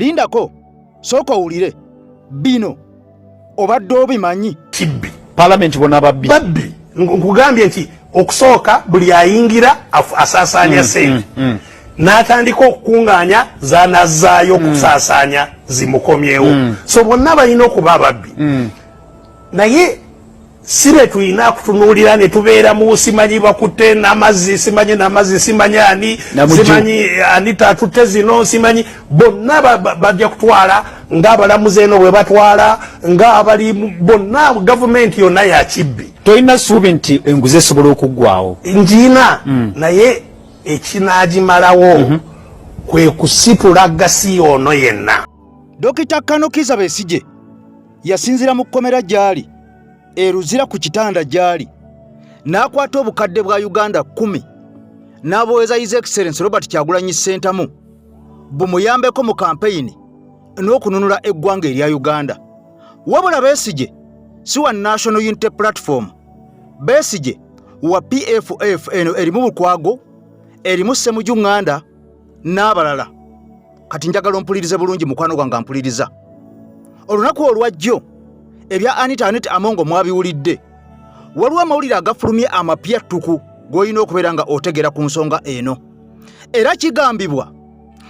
Lindako, sooka owulire bino, obadde obimanyi? Kibbi. Palamenti bona babbi. Babbi. Nkugambye nti okusooka buli ayingira asaasaanya sente, n'atandika okukuŋŋaanya zanazzaayo okusaasaanya zimukomyewo. So bonna balina okuba ababbi, naye si be tulina kutunuulira ne tubeera mu simanyi bakutte n'amazzi, simanyi n'amazzi, simanyi ani. Namujju. Simanyi ani tatutte zino, simanyi bonna bajja kutwala ng'abalamuzi eno bwe batwala ng'abali bonna. Gavumenti yonna ya kibbi. Tolina ssuubi nti enguzi esobola okuggwawo? Ngiina, naye ekinaagimalawo kwe kusitula gasi ono yenna. Dokita Kano Kiza Besigye yasinziira mu kkomera gy'ali eruzira ku kitanda gy'ali n'akwata obukadde bwa Uganda 10 n'abuweeza His Excellence Robert Kyagulanyi Ssentamu bumuyambeko mu kampeyini n'okununula eggwanga erya Uganda. Wabula Besigye si wa National Unity Platform. Besigye wa PFF, eno erimu Lukwago, erimu Ssemuju Ŋŋanda n'abalala. Kati njagala ompulirize bulungi, mukwano gwange ampuliriza. Olunaku olwajjo ebya Anita Anet Amongo mwabiwulidde. Waliwo amawulire agafulumye amapya ttuku g'olina okubeera nga otegeera ku nsonga eno. Era kigambibwa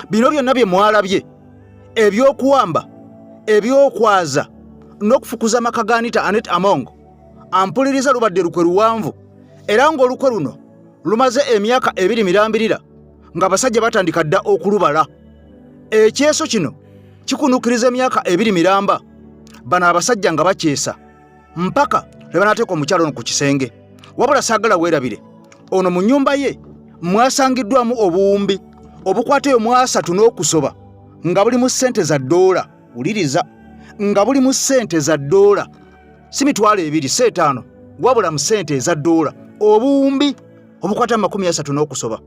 bino byonna bye mwalabye ebyokuwamba, ebyokwaza n'okufukuza amaka ga Anita Anet Among, ampuliriza, lubadde lukwe luwanvu, era ng'olukwe luno lumaze emyaka 2 mirambirira ng'abasajja batandika dda okulubala. Ekyeso kino kikunukiriza emyaka 2 miramba, bano abasajja nga bakyesa mpaka lwe banaateeka omukyalo ono ku kisenge. Wabula saagala weerabire, ono mu nnyumba ye mwasangiddwamu obuwumbi obukwata eyo mu asatu n'okusoba nga buli mu ssente za ddoola. Wuliriza, nga buli mu ssente za ddoola, si 20,000, si 5, wabula mu ssente eza ddoola, obuwumbi obukwata mu 30 n'okusoba.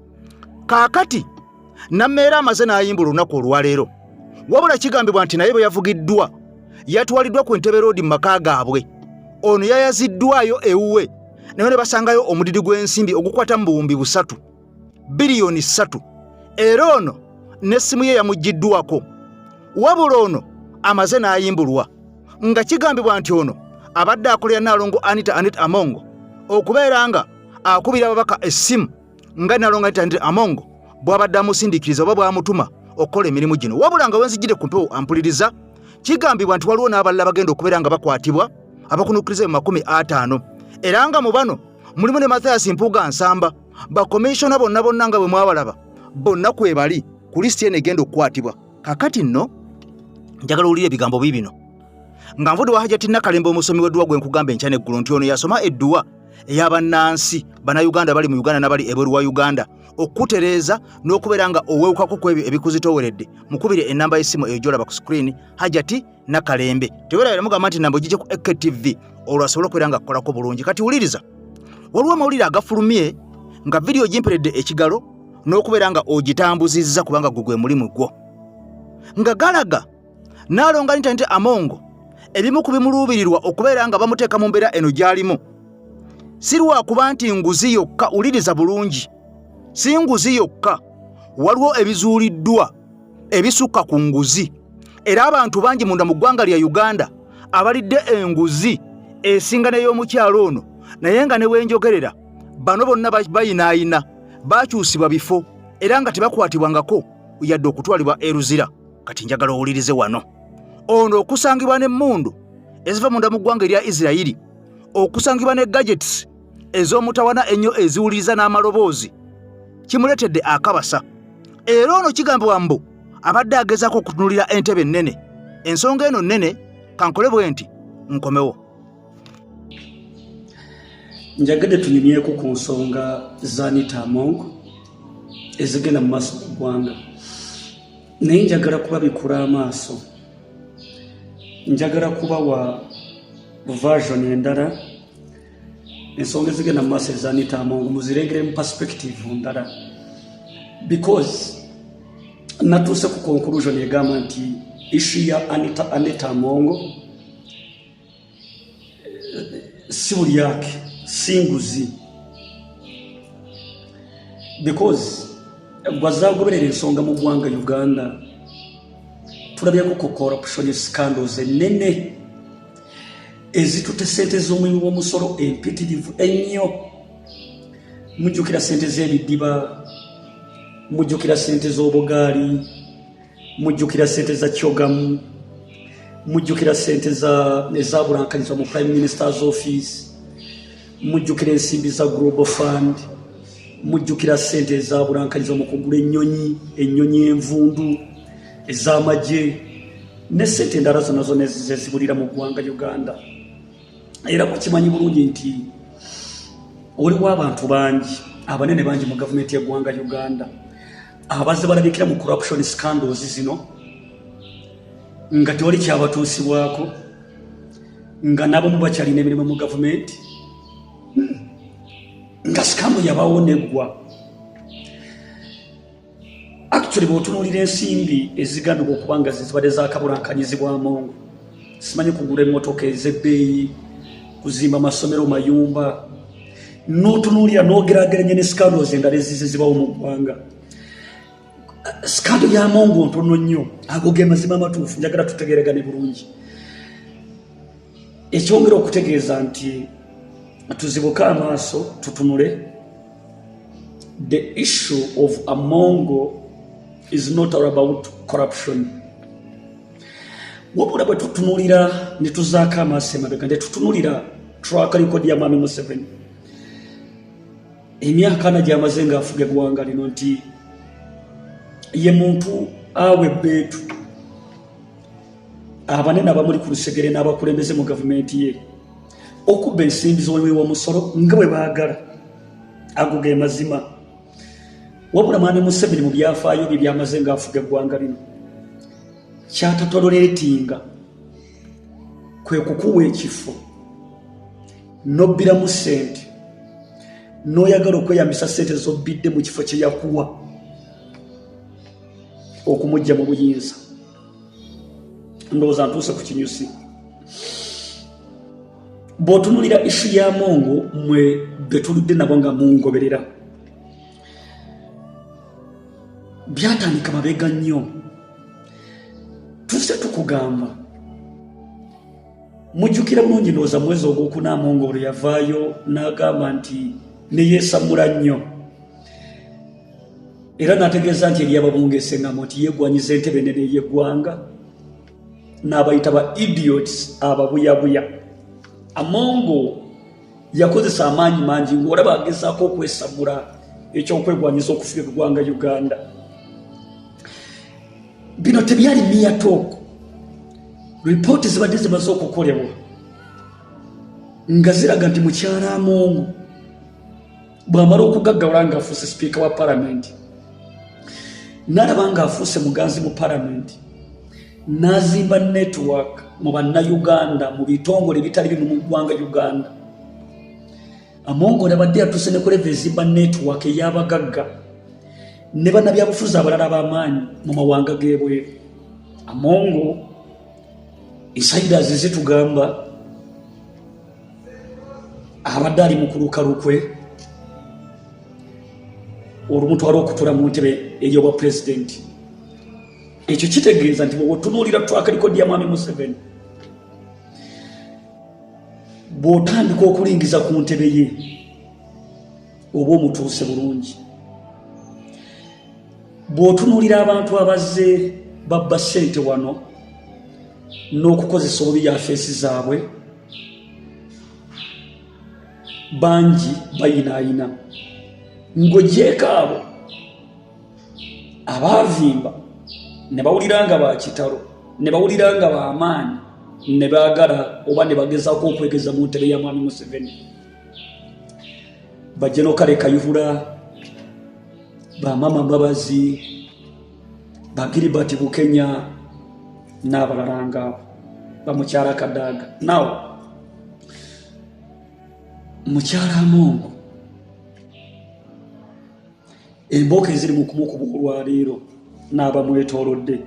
Kaakati Nammeera amaze n'ayimbula olunaku olwaleero. Wabula kigambibwa nti naye bwe yavugiddwa yatwaliddwa ku Entebe Road mu maka gaabwe. Ono yayaziddwayo ewuwe naye ne basangayo omudidi gw'ensimbi ogukwata mu buwumbi 3, biliyoni 3, era ono n'essimu ye yamuggiddwako. Wabula ono amaze n'ayimbulwa nga kigambibwa nti ono abadde akolera Nnaalongo Anita Anet Amongo okubeera nga akubira ababaka essimu, nga Nnaalongo Anita Anet Amongo bw'abadde amusindiikiriza oba bw'amutuma okukola emirimu gino. Wabula nga wenzijjire ku mpewo, ampuliriza, kigambibwa nti waliwo n'abalala bagenda okubeera nga bakwatibwa abakunukkiriza mu 50, era nga mu bano mulimu ne Mathias Mpuuga Nsamba. Bakomishona bonna bonna nga bwe mwabalaba bonna kwe bali ku lisiti eno egenda okukwatibwa. Kakati nno njagala owulire ebigambo biibino nga nvudde wa Hajati Nakalembe, omusomi w'edduwa gwe nkugamba enkya n'eggulo nti ono yasoma edduwa ey'abannansi Bannayuganda bali mu Uganda n'abali ebweru wa Uganda okukutereeza n'okubeera nga owewukako ku ebyo ebikuzitooweredde. Mukubire ennamba y'essimu eyo gy'olaba ku screen, Hajati Nakalembe. Tewerabira mugamba nti namba ogijje ku AKTV, olwo asobole okubeera nga akukolako bulungi. Kati wuliriza, waliwo amawulire agafulumye nga vidiyo gimperedde ekigalo n'okubeera nga ogitambuzizza, kubanga gwe gwe mulimu gwo, nga galaga Nnaalongo Anita Annet Amongo ebimu ku bimuluubirirwa okubeera nga bamuteeka mu mbeera eno gy'alimu si lwakuba nti nguzi yokka. Wuliriza bulungi, si nguzi yokka, waliwo ebizuuliddwa ebisukka ku nguzi, era abantu bangi munda mu ggwanga lya Uganda abalidde enguzi esinga n'ey'omukyalo ono, naye nga ne wenjogerera bano bonna bayinaayina, bakyusibwa bifo, era nga tebakwatibwangako yadde okutwalibwa eruzira. Kati njagala owulirize wano, ono okusangibwa n'emmundu eziva munda mu ggwanga erya Isirayiri, okusangibwa ne gadgets ez'omutawana ennyo eziwuliriza n'amaloboozi, kimuleetedde akabasa. Era ono kigambibwa mbu abadde agezaako okutunulira entebe ennene. Ensonga eno nnene, kankole bwe nti nkomewo. Njagadde tunyumyeko ku nsonga za Anita Among ezigenda mu maaso ku ggwanga, naye njagala kubabikula amaaso, njagala kubawa version endala. Ensonga ezigenda mu maaso eza Anita Among muzirengere mu perspective ndala, because natuuse ku conclusion egamba nti issue ya Anita Anita Among si bulyake, si nguzi, because gwazagoberera ensonga mu ggwanga Uganda. Tulabyeko ku corruption scandals ennene ezitutte sente z'omuwi w'omusolo empitirivu ennyo. Mujjukira sente z'ebidiba, mujjukira sente z'obugaali, mujjukira sente za CHOGM, mujjukira sente ezabulankanyizibwa mu Prime Minister's office, mujjukira ensimbi za Global Fund, mujjukira sente ezabulankanyizibwa mu kugula ennyonyi, ennyonyi envundu ez'amagye, ne sente endala zonna zonna ezibulira mu ggwanga Uganda. Era mukimanyi bulungi nti oliwo abantu bangi abanene bangi mu gavumenti y'eggwanga Uganda abazze balabikira mu corruption scandals zino nga tewali kyabatuusibwako, nga n'abamu bakyalina emirimu mu gavumenti, nga scandal yabawo neggwa. Actually, bw'otunuulira ensimbi ezigambibwa okuba nga zibadde zakabulankanyizibwa Amongo, simanyi kugula emmotoka ez'ebbeeyi, kuzimba masomero, mayumba, n'otunuulira n'ogeraageranya ne scandals endala ezize zibawo mu ggwanga, scandal ya Amongo ntono nnyo. Ago ge mazima amatuufu. Njagala tutegeeragane bulungi. Ekyongera okutegeeza nti tuzibuke amaaso tutunule, the issue of Amongo is not all about corruption. Wabula bwe tutunulira ne tuzaako amaaso emabega ne tutunulira track record ya Mwami Museveni, emyaka 40 gyamaze ng'afuga eggwanga lino, nti ye muntu awa ebbeetu abanene abamuli ku lusegere n'abakulembeze mu gavumenti ye okubba ensimbi z'omuwi w'omusolo nga bwe baagala. Ago ge mazima. Wabula Mwami Museveni mu byafaayo bye byamaze ng'afuga eggwanga lino, kyatatoleratinga kwe kukuwa ekifo n'obbiramu ssente, n'oyagala okweyambisa ssente z'obbidde mu kifo kye yakuwa okumujja mu buyinza. Ndowooza ntuuse ku kinyusi. Bw'otunulira issue ya Amongo, mwe betuludde nabo nga mungoberera, byatandika mabega nnyo. Tuzze tukugamba, mujjukira bulungi, ndowooza mwezi ogwokuna Amongo lwe yavaayo n'agamba nti neyeesamula nnyo, era n'ategeeza nti eri ababungeesa eŋŋamo nti yeegwanyiza entebe enene ey'eggwanga, n'abayita ba idiots, ababuyabuya. Amongo yakozesa amaanyi mangi ng'olaba agezaako okwesamula ekyokwegwanyiza okufuga eggwanga Uganda. Bino tebyali mere talk. Ripooti zibadde zimaze okukolebwa nga ziraga nti mukyala Amongo bw'amala okugaggawala ng'afuuse sipiika wa palamenti, n'alaba ng'afuuse muganzi mu palamenti, n'azimba network mu Bannayuganda mu bitongole ebitali bimu mu ggwanga Uganda. Amongo abadde yatuuse ne ku level ezimba network ey'abagagga ne bannabyabufuzi abalala ab'amaanyi mu mawanga g'ebweru. Amongo, insiders zitugamba, abadde ali mu kuluka lukwe olumutwala okutula mu ntebe ey'obwa pulezidenti. Ekyo kitegeeza nti bweotunuulira track record ya Mwami Museveni, bw'otandika okulingiza ku ntebe ye oba omutuuse bulungi. Bw'otunuulira abantu abazze babba ssente wano n'okukozesa obubi yafeesi zaabwe, bangi bayinaayina, ng'ogyeko abo abaavimba ne bawulira nga bakitalo, ne bawulira nga bamaanyi, ne baagala oba ne bagezaako okwegeza mu ntebe ya Mwami Museveni, bajjeno Kale Kayihura, bamama Mbabazi, bagiribati Bukenya n'abalala ngaabo, bamukyala Kadaaga. Naw mukyala Amongo, embooko eziri mu kumukuba olwaleero n'abamwetoolodde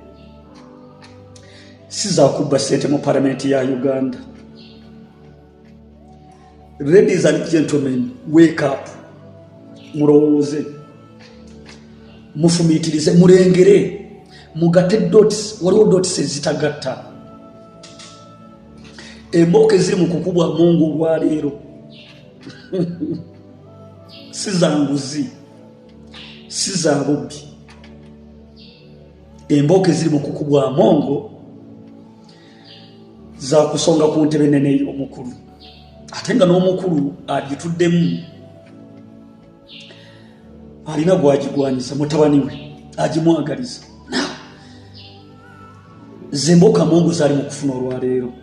si zakubba ssente mu palamenti ya Uganda. Ladies and gentlemen, wake up, mulowooze, mufumiitirize, mulengere. Mugatte dots, waliwo dots ezitagatta. Embooko eziri mu kukubwa Mungu olwaleero si za nguzi, si za bubbi. Embooko eziri mu kukubwa Amongo za kusonga ku ntebe nene ey'omukulu, ate nga n'omukulu agituddemu alina gwagigwanyisa, mutabani we agimwagaliza. Zemboka Mungu zali mu kufuna olwaleero.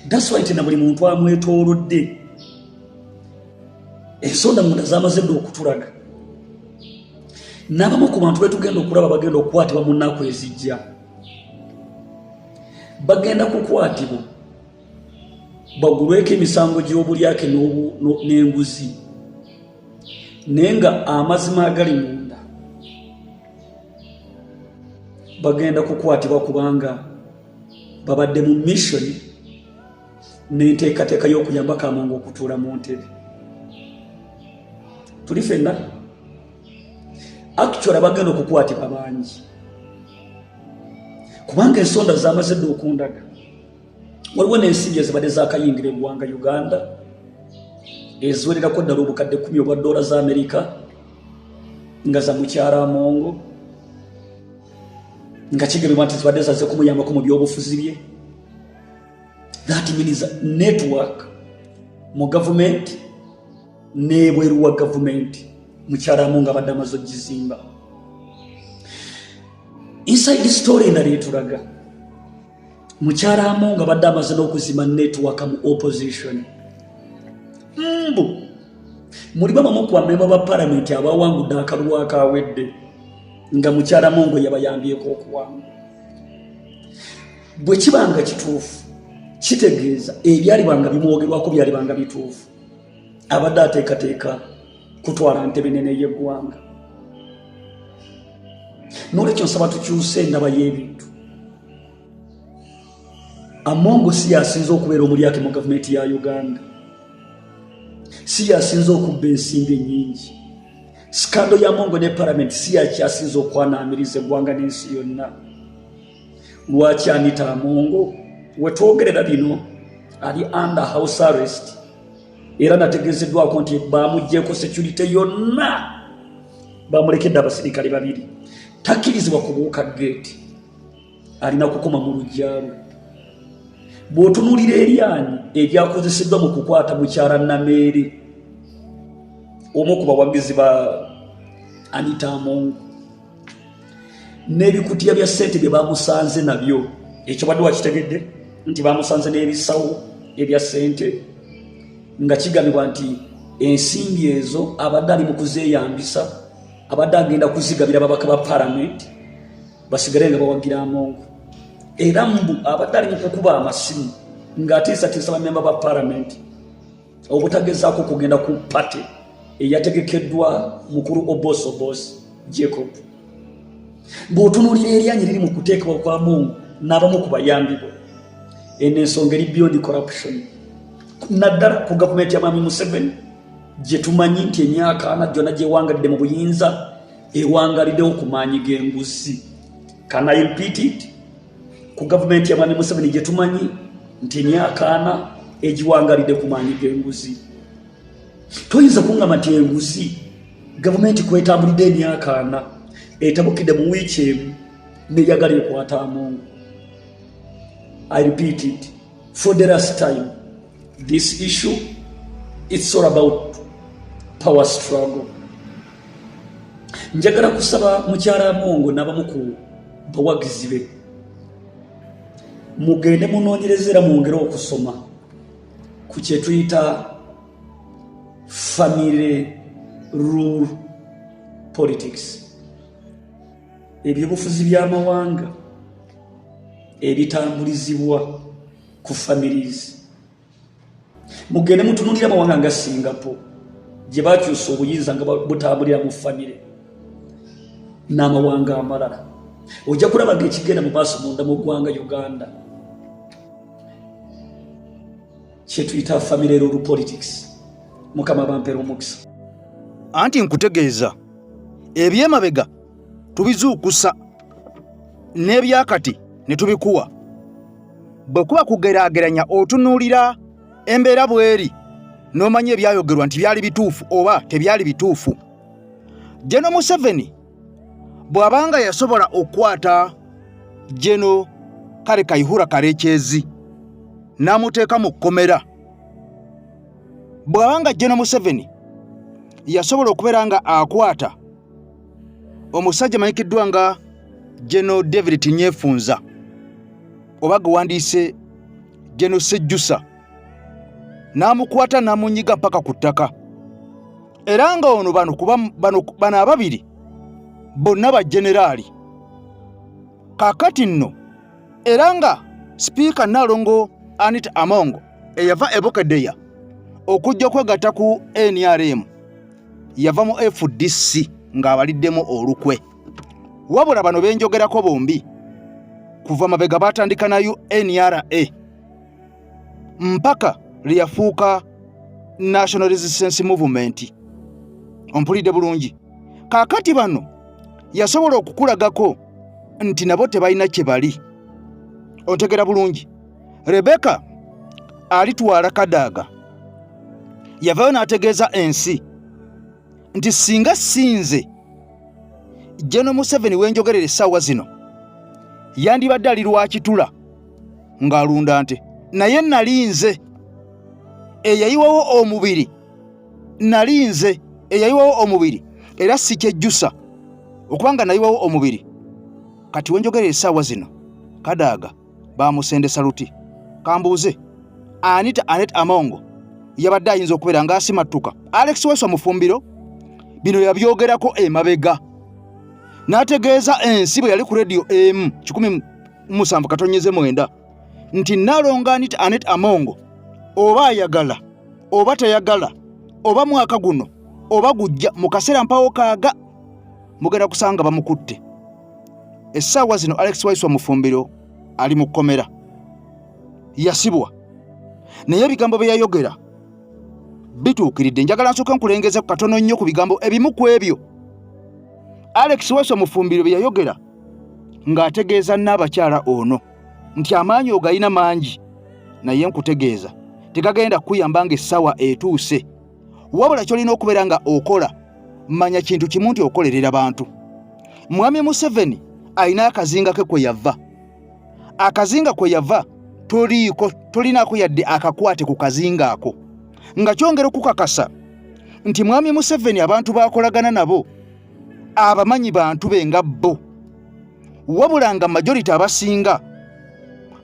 That's why nti na buli muntu amwetoolodde ensonda munda zamaze dda okutulaga n'abamu ku bantu betugenda okulaba bagenda okukwatibwa mu nnaku ezijja, bagenda kukwatibwa bagulweko emisango gy'obulyake n'enguzi, naye nga amazima agali munda bagenda kukwatibwa kubanga babadde mu mission n'enteekateeka y'okuyambako Amongo okutuula mu ntebe. Tuli fenna actually bagenda okukwatibwa bangi, kubanga ensonda zamaze dda okundaga waliwo n'ensimbi ezibadde zakayingira eggwanga Uganda eziwererako ddala obukadde 10 obwa ddoola za Amerika nga za mukyala Amongo, nga kigambibwa nti zibadde zaze kumuyambako mu byobufuzi bye. That means network mu gavumenti n'ebweru wa gavumenti mukyala Amongo abadde amaze ogizimba. Inside story endala etulaga mukyala Amongo abadde amaze n'okuzimba network mu opposition, mbu muli babamu ku bamemba ba palamenti abawangudde akalulu akawedde nga mukyala Amongo yabayambyeko okuwangula. Bwe kibanga kituufu, kitegeeza ebyalibanga bimwogerwako byalibanga bituufu, abadde ateekateeka kutwala ntebe nene y'eggwanga. N'olwekyo nsaba tukyuse endaba y'ebintu. Amongo si yasinze okubeera omulyake mu gavumenti ya Uganda, si yasinze okubba ensimbi ennyingi. Scandal ya Amongo ne palamenti si yakyasinze okwanaamiriza eggwanga n'ensi yonna. Lwaki Anita Amongo wetwogerera bino ali under house arrest, era nategeezeddwako nti bamugyeko security yonna, bamulekedde abasirikale babiri, takkirizibwa kubuuka geeti, alina kukoma mu luggya lwe. Bw'otunuulira eryanyi eryakozeseddwa mu kukwata mukyala Nameere, omu ku bawagizi ba Anita Amongo, n'ebikutiya bya ssente bye bamusanze nabyo, ekyo badde wakitegedde nti bamusanze n'ebisawo ebya ssente, nga kigambibwa nti ensimbi ezo abadde ali mu kuzeeyambisa, abadde agenda kuzigabira ababaka ba palamenti basigale nga bawagira Amongo. Era mbu abadde ali mu kukuba amasimu ng'atiisatiisa bamemba ba palamenti obutagezaako okugenda ku party eyategekeddwa mukulu Oboth Oboth Jacob. Bw'otunuulira eryanyi liri mu kuteekebwa kwa Mungu n'abamu ku bayambi bo, eno ensonga eri beyond corruption, naddala ku gavumenti ya Mwami Museveni gye tumanyi nti emyaka 40 gyonna gyewangalidde mu buyinza ewangaliddewo ku maanyi g'enguzi. Can I repeat it? Ku gavumenti ya Mwami Museveni gye tumanyi nti emyaka 40 egiwangalidde ku maanyi g'enguzi. Toyinza kuŋŋamba nti enguzi gavumenti kwetambulidde emyaka 40 etabukidde mu wiiki emu neyagala ekwata Amongo. I repeat it for the last time, this issue, it's all about power struggle. Njagala kusaba mukyala Amongo n'abamu ku bawagizi be, mugende munoonyereza era mwongere okusoma ku kye tuyita family rule politics, ebyobufuzi by'amawanga ebitambulizibwa ku families. Mugende mutunulire amawanga nga Singapore gye bakyusa obuyinza nga butambulira mu famire, n'amawanga amalala. Ojja kulaba nga ekigenda mu maaso munda mu ggwanga Uganda kyetuyita family rule politics. Mukama bampeera omukisa. Anti nkutegeeza ebyemabega tubizuukusa. N'ebyakati ne tubikuwa. Bwe kuba kugeraageranya, otunuulira embeera bw'eri n'omanya ebyayogerwa nti byali bituufu oba tebyali bituufu. General Museveni bw'abanga yasobola okukwata General Kale Kayihura Karekyezi n'amuteeka mu kkomera, bw'abanga General Museveni yasobola okubeera nga akwata omusajja amanyikiddwa nga General David Tinyefunza, oba gewandiise General Sejjusa, n'amukwata n'amunyiga mpaka ku ttaka, era nga ono bano kuba bano ababiri bonna bageneraali. Kaakati nno era nga Sipiika Nnaalongo Anita Among eyava e Bukedea okujja okwegatta ku NRM yava mu FDC ng'abaliddemu olukwe. Wabula bano benjogerako bombi kuva mabega batandika nayo NRA mpaka lye yafuuka National Resistance Movement. Ompulidde bulungi? Kaakati bano yasobola okukulagako nti nabo tebalina kye bali. Ontegera bulungi? Rebeka alitwala Kadaaga yavayo n'ategeeza ensi nti singa sinze General Museveni wenjogerera essaawa zino yandibadde ali Lwakitula ng'alunda nte, naye nali nze eyayiwawo omubiri, nali nze eyayiwawo omubiri, era si kyejjusa okubanga nayiwawo omubiri. Kati wenjogerera essaawa zino Kadaaga bamusendesa luti. Kambuuze, Anita Anet Amongo yabadde ayinza okubeera ng'asimattuka? Alex Weswa Mufumbiro bino yabyogerako emabega n'ategeeza ensi bwe yali ku rediyo emu 107.9 nti Nalongo Anita Anet Amongo oba ayagala oba tayagala, oba mwaka guno oba gujja, mu kaseera mpawo kaaga mugenda kusanga bamukutte. Essaawa zino Alex Waiswa Mufumbiro ali mu kkomera, yasibwa, naye ebigambo bye yayogera bituukiridde. Njagala nsooke nkulengeze katono nnyo ku bigambo ebimu ku ebyo Alex Waiswa Mufumbiro bye yayogera ng'ategeeza n'abakyala ono nti amaanyi ogayina mangi, naye nkutegeeza tegagenda kukuyamba ng'essaawa etuuse. Wabula kyolina okubeera nga okola, manya kintu kimu nti okolerera bantu. Mwami Museveni alina akazinga ke kwe yava, akazinga kwe yava toliiko, tolinaako yadde akakwate ku kazinga ako, nga kyongera okukakasa nti Mwami Museveni abantu bakolagana nabo abamanyi bantu be nga bo, wabula nga majority abasinga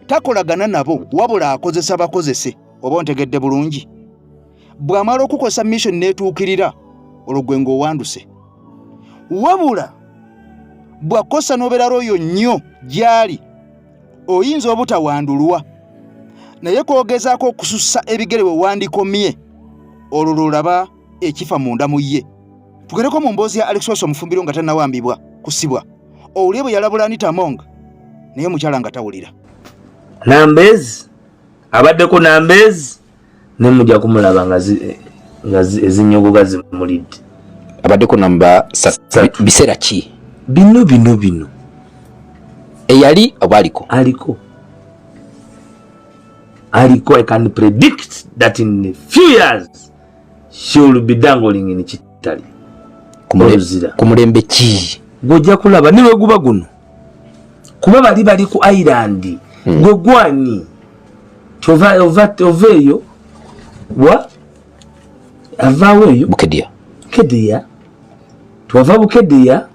takolagana nabo, wabula akozesa bakozese. Oba ontegedde bulungi? Bw'amala okukozesa mission n'etuukirira, olwo gwe ng'owanduse. Wabula bw'akosa n'obeera oyo nnyo gy'ali, oyinza obutawandulwa, naye kwogezaako okusussa ebigere we wandikomye, olwo lwolaba ekifa munda mu ye. Tugereko mu mboozi ya Alex Waiswa Omufumbiro nga tannawambibwa kusibwa, owulire bwe yalabula Anita Among, naye omukyala nga tawulira. Nambezi abaddeko Nambezi ne mujja kumulaba nga ezinyogoga zimulidde. Abaddeko namba biseera ki? Bino bino bino. Eyali oba aliko? Aliko, aliko. I can predict that in a few years she will be dangling in Kitali. Oluzira. Ku mulembe ki? Gwojja kulaba ne weguba guno, kuba bali bali ku island. Gwe gwani ova ova ova eyo wa avaawo eyo? Bukedia. Bukedia, twava Bukedia,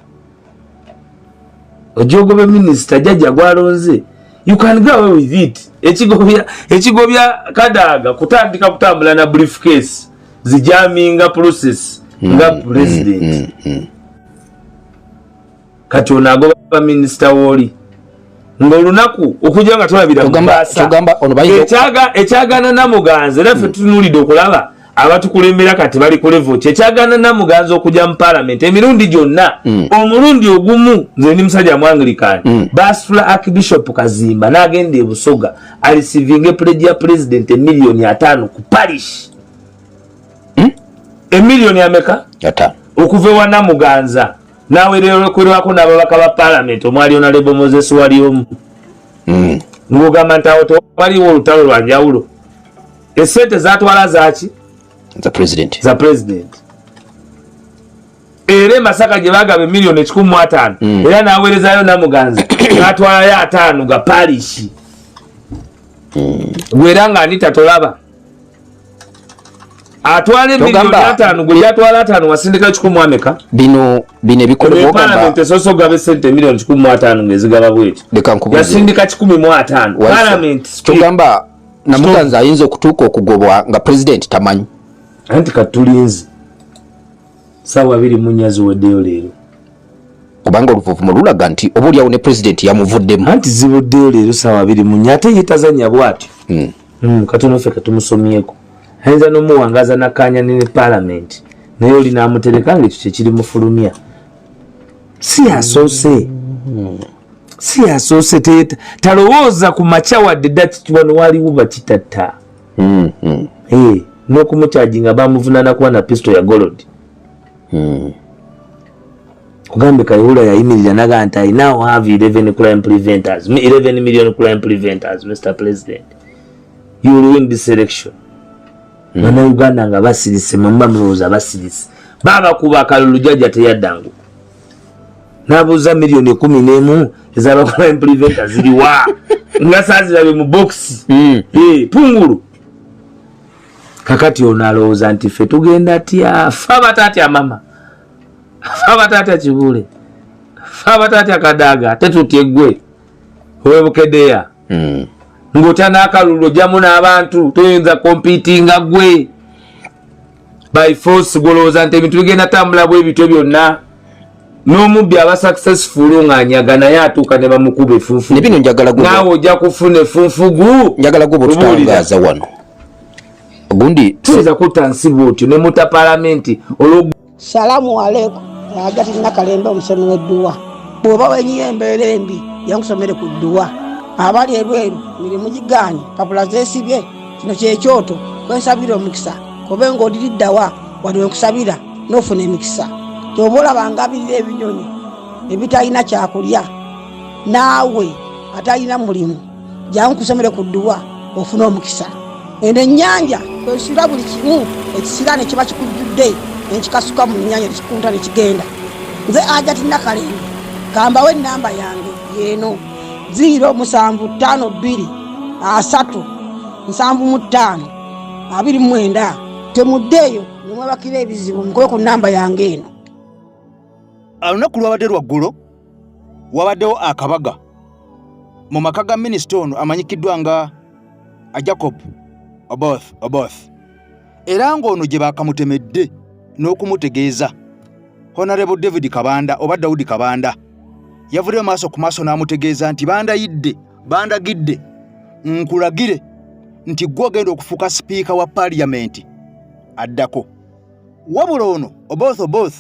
ojogobe minisita jajja gwalonze. You can go away with it. Ekigobya, ekigobya Kadaaga kutandika kutambula na briefcase zijaminga process nga president. Kati ono agoba minisita wooli ng'olunaku okujja nga tolabira Kyogamba- kyogamba ono bayinza Ekyagaana Namuganza, era ffe tutunuulidde okulaba abatukulembera kati bali ku level ki. Ekyagaana Namuganza okujja mu parliament emirundi gyonna, omulundi ogumu, nze ndi musajja mu Anglican, basitula Archbishop Kazimba n'agenda e Busoga areceivinga pledge ya president 5 million ku parish. Emiliyoni ameka? 5. Okuva ewa Namuganza. Nawererekwerwako n'ababaka ba palamenti omwali Honorable Moses wali omu. Ng'ogamba nti awo tewaliwo olutalo lwa njawulo. Esente zatwala zaki? Za president. Za president. Era e Masaka gye bagaba emiliyoni 150, era n'aweerezayo Namuganza n'atwalayo 50 ga parish. Gwe era nga Anita tolaba atwala emiliyoni 50, gwe gyatwala 50 wasindika kikumu ameka? Bino ebikolebwa ogamba Palamenti esoose okugaba esente emiliyoni 150 ng'ezigaba bweti. Leka nkubuuze. Yasindika 150. Waiswa. Palamenti. Kyogamba Namuganza ayinza okutuuka okugobwa nga president tamanyi? Anti katulinzi, saawa 24 ziweddeyo leero. Kubanga oluvuvumo lulaga nti oba oliawo ne president yamuvuddemu. Anti zibuddeyo leero saawa 24, ate ye tazanya bw'atyo. Katono ffe katumusomyeko, ayinza n'omuwangaza nakanya ne palamenti, naye oli n'amutereka nga ekyo kyekiri mufulumya. Si yasoose, si yasoose. Talowooza ku makya wadde dda wano waliwo bakitatta. N'okumukyajinga bamuvunaana kuba na pistol ya gold. Kugambe Kayihura yayimirira naga nti, "I now have 11 crime preventers, 11 million crime preventers. Mr President, you will win this election." Bannayuganda nga basirise, mwemuba mulowooza basirise, babakuba akalulu. Jajja teyaddangu nabuuza, miliyoni 11 ez'aba crime preventer ziriwa nga saazirabe mu bokisi? Pungulu kakati ono alowooza nti ffe tugenda tya? Fe abataatya mama, fe abataatya Kibuule, fe abataatya Kadaaga, tetutya eggwe owebukedeya. Ng'otya n'akalulu ojjamu n'abantu, toyinza competinga gwe by force. Golowooza nti ebintu bigenda tambula bwe bityo byonna? N'omubbi aba successful ng'anyaga, naye atuuka ne bamukuba efunfugu. Ne bino njagala Naawe ojja kufuna efunfugu. Njagala gwe bwotutangaaza wano gundi. Tuyinza kutta nsi bwotyo ne mutta palamenti olwo? Salamu aleikum. Agati Nakalembe, omusomi w'edduwa. Bw'oba wenyiye embeera embi, yankusomere ku dduwa. Abali ebweru mirimu gigaanye, papula zeesibye, kino kyekyoto kwensabira omukisa. Kobe ng'oliriddawa wali wenkusabira n'ofuna emikisa. Kyoba olaba ngabirira ebinyonyi ebitalina kyakulya, naawe atalina mulimu, jangu kusomere ku dduwa ofune omukisa. Eno ennyanja kwesula buli kimu ekisiraane kiba kikujjudde, nenkikasuka mu nnyanja nekikunta nekigenda. Nze Ajati Nakalembe, kambawo enamba yange yeeno: 0752 30 75 29. Temuddeeyo nemwebakira ebizibu, mukube ku namba yange eno. Olunaku lwabadde lwaggulo, wabaddewo akabaga mu maka ga minisita ono amanyikiddwa nga Jacob Oboth Oboth, era ng'ono gye baakamutemedde n'okumutegeeza Honorable David Kabanda oba Daudi Kabanda. Yavuddeyo maaso ku maaso n'amutegeeza nti bandayidde, bandagidde nkulagire nti gwe ogenda okufuuka sipiika wa paaliyamenti addako. Wabula ono Oboth Oboth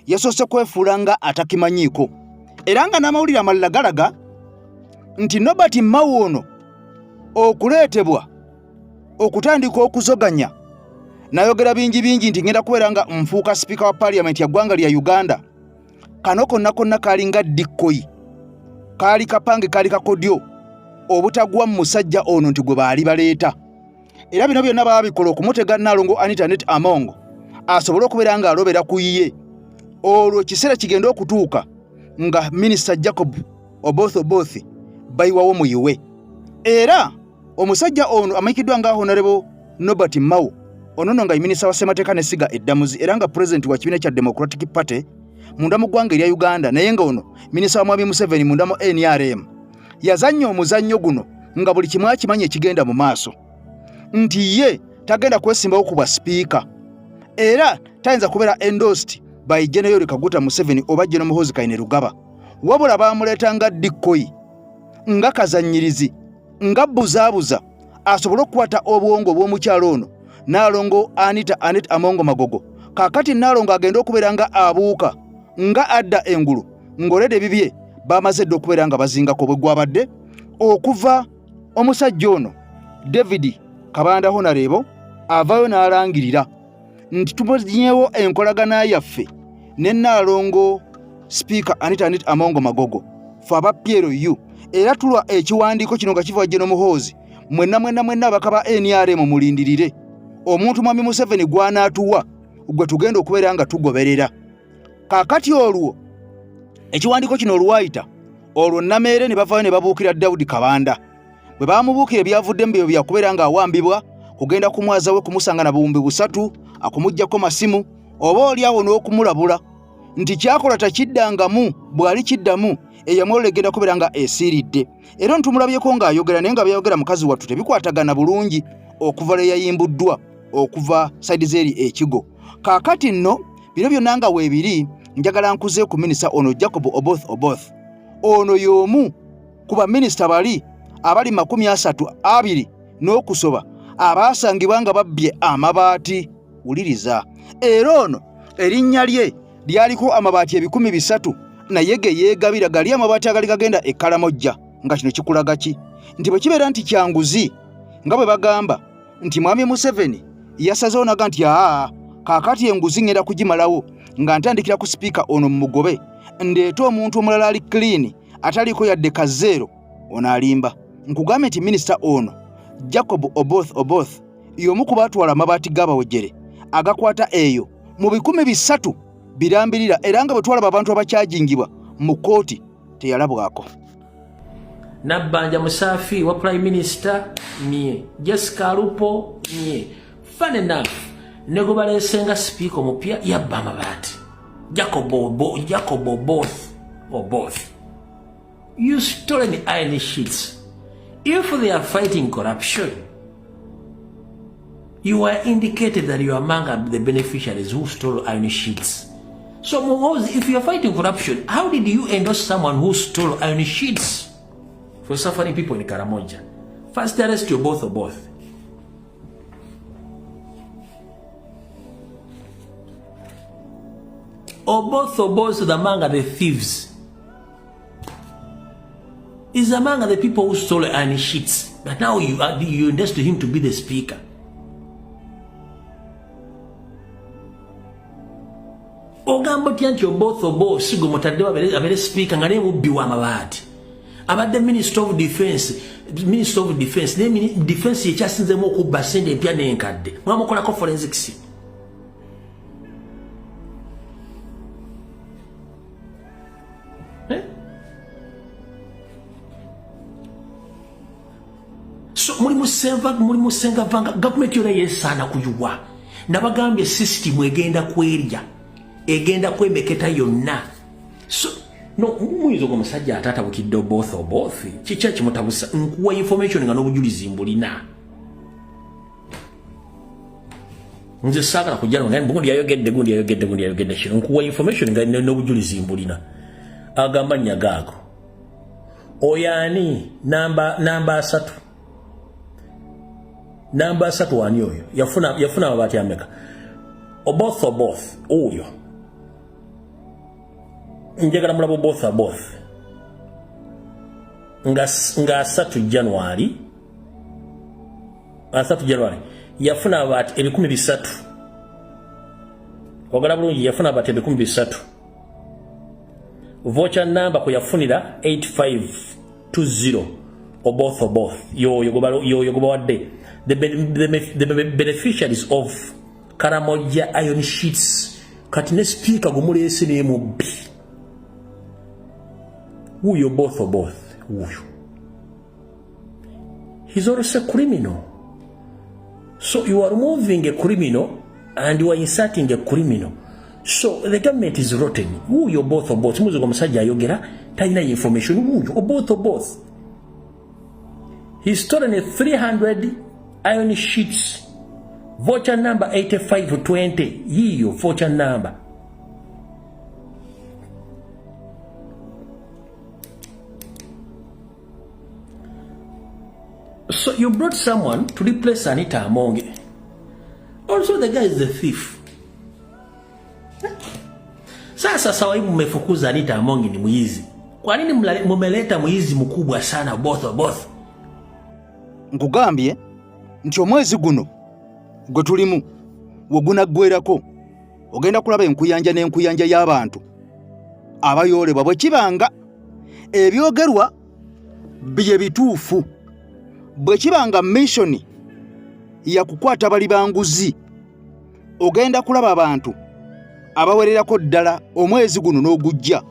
yasoose kwefuula nga atakimanyiiko, era nga n'amawulire amalala galaga nti Nobert Mao ono okuleetebwa okutandika okuzoganya n'ayogera bingi bingi nti ngenda kubeera nga nfuuka sipiika wa paaliyamenti ya ggwanga lya Uganda, kano konna konna kalinga decoy, kaali kapange, kaali kakodyo obutagwa mu musajja ono nti gwe baali baleeta. Era bino byonna baabikola okumutega Nnaalongo Anita Annet Among asobole okubeera ng'alobera ku ye, olwo ekiseera kigenda okutuuka nga minisita Jacob Oboth Oboth bayiwawo muyiwe. Era omusajja ono amanyikiddwa nga Honorable Nobert Mao, ono nno nga ye minisita wa ssemateeka n'essiga eddamuzi, era nga pulezidenti wa kibiina kya Democratic Party munda mu ggwanga erya Uganda, naye nga ono minisita wa Mwami Museveni munda mu NRM, yazannya omuzannyo guno nga buli kimu akimanyi ekigenda mu maaso, nti ye tagenda kwesimbawo ku bwa sipiika era tayinza kubeera endorsed by General Yoweri Kaguta Museveni oba General Muhoozi Kainerugaba, wabula baamuleeta nga decoy, nga kazannyirizi, nga buzaabuza asobole okukwata obwongo bw'omukyalo ono Naalongo Anita Anet Amongo Magogo. Kaakati Naalongo agenda okubeera nga abuuka nga adda engulu ng'oleda ebibye bamaze dda okubeera nga bazingako bwe gwabadde okuva omusajja ono David Kabanda Honorable avaayo n'alangirira nti tumonyewo enkolagana yaffe ne Naalongo. Sipiika Anita Anita Amongo Magogo, fe aba PLU era tulwa ekiwandiiko kino nga kiva General Muhoozi, mwenna mwenna mwenna abaka ba NRM mulindirire omuntu Mwami Museveni gw'anaatuwa gwe tugenda okubeera nga tugoberera. Kaakati olwo ekiwandiiko kino olwayita olwo Nameere ne bavaayo ne babuukira Daudi Kabanda. Bwe baamubuukira ebyavuddemu bye byakubeera ng'awambibwa kugenda kumwaza we kumusanga na buwumbi busatu akumuggyako masimu oba oli awo n'okumulabula nti kyakola takiddangamu bw'ali kiddamu eyamwolola egenda kubeera nga esiiridde. Era ntumulabyeko ng'ayogera naye nga byayogera mukazi wattu tebikwatagana bulungi okuva lwe yayimbuddwa okuva saidi z'eri ekigo. Kaakati nno bino byonna nga weebiri njagala nkuze ku minisita ono Jacob Oboth Oboth. Ono y'omu ku baminisita bali abali 32 n'okusoba abaasangibwa nga babbye amabaati. Wuliriza, era ono erinnya lye lyaliko amabaati 300 naye ge yeegabira gali amabaati agali gagenda e Kalamojja. Nga kino kikulaga ki? Nti bwe kibeera nti kyanguzi nga bwe bagamba nti Mwami Museveni yasazeewo naga nti aa kaakati enguzi ngenda kugimalawo nga ntandikira ku sipiika ono mmugobe ndeete omuntu omulala ali clean ataliiko yadde kazeero. Ono alimba. Nkugambye nti minisita ono Jacob Oboth Oboth y'omu ku baatwala amabaati g'abawejere agakwata eyo mu 300 birambirira, era nga bwe twalaba abantu abakyajingibwa mu kkooti teyalabwako. Nabbanja Musaafi wa Prime Minister mye, Jessica Alupo mye. Fun enough, ne gwe baleese nga sipiika omupya yabba amabaati. Jacob Oboth Oboth. You stolen iron sheets. If they are fighting corruption, you are indicated that you are among the beneficiaries who stole iron sheets. So Muhoozi, if you are fighting corruption, how did you endorse someone who stole iron sheets for suffering people in Karamoja? First arrest you both or both. Or both or both among the thieves. Is among the people who stole iron sheets. But now you endorsed him to be the speaker. Ogamba otya nti Oboth Oboth si gwe mutadde abeere speaker nga naye mubbi w'amabaati. Abadde Minister of Defense, Minister of Defense, naye Defense yekyasinzeemu okubba ssente empya n'enkadde. Mwamukolako forensics. So muli musenga vanga government yona yesaana kuyuwa. Nabagambye system egenda kwerya, egenda kwemeketa yonna. So no muyinza ogwo omusajja ataatabukidde Oboth Oboth kiki ekimutabusa? Nkuwa information nga n'obujulizi mbulina. Nze saagala kujja nga gundi yayogedde, gundi yayogedde, gundi yayogedde kino. Nkuwa information nga n'obujulizi mbulina. Agamba nnyagaago. Oyo ani? Namba 3. Namba 3 ani oyo? Yafuna amabaati ameka? Oboth Oboth oyo. Njagala mulaba Oboth Oboth. Nga 3 January. 3 January. Yafuna amabaati 300. Ogala bulungi yafuna amabaati 300. Voucher number kwe yafunira 8520 Oboth Oboth. Yoyo gobawadde. The beneficiaries of Karamoja iron sheets. Kati ne speaker gumuleese ne mubbi. Wuyo Oboth Oboth. Wuyo. He's also a criminal. So you are removing a criminal and you are inserting a criminal. So the government is rotten. Wuyo Oboth Oboth. Muzi gwa musajja ayogera talina information. Wuyo Oboth Oboth. He stolen 300 iron sheets. Voucher number 8520. Yiyo voucher number. So you brought someone to replace Anita Amonge. Also the guy is the thief. Sasa sawa hii mmefukuza Anita Amonge ni mwizi. Kwa nini mmeleta mwizi mkubwa sana Oboth Oboth? Nkugambye nti omwezi guno gwe tulimu we gunaggwerako ogenda kulaba enkuyanja n'enkuyanja y'abantu Abayoolebwa bwe kiba nga ebyogerwa bye bituufu, bwe kiba nga mission yakukwata bali banguzi, ogenda kulaba abantu abawererako ddala omwezi guno n'ogujja